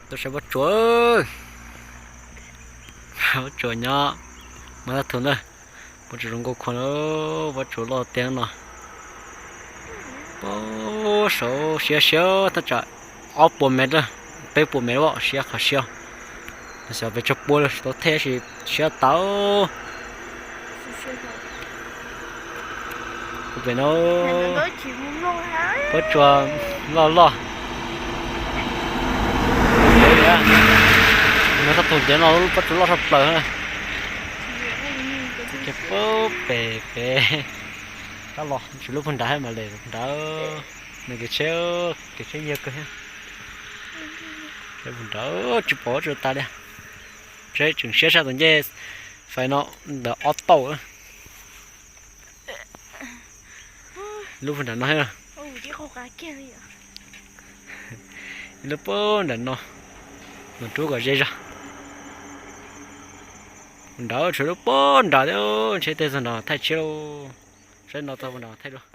Tuaj saib pob tsuas, pob tsuas nyob, mas tab tus ntawd, pob tsuas zoo nkauj khuam, pob tsuas loj tiag no. Pob saud siab siab thaj tsam ob puas mev, peb puas mev, siab qhov siab. Xyov pes tsawg puas lawm tau thej sis siab tawv. Pem no pob tsuas loj loj. No tab tus ntiav no lub pob tsuas loj tshaj plaws. Pem pem, tab los tsis lub puag nrad mas lem nrad. Nws kev tsheb, kev tsheb yag kawg thiab. Nrad tsis pom pob tsuas tas li. Tseem siab sab tus ncej fais no ntawm ob tauj. Lub puag nram no thiab. Ib lub puag nram no, mus rub kom ze zog. Nrad tshuav lub puag nrad thiab, ntshe tej txog nrad thaij tshiab lauj. Saib no txog puag nrad thaij dua.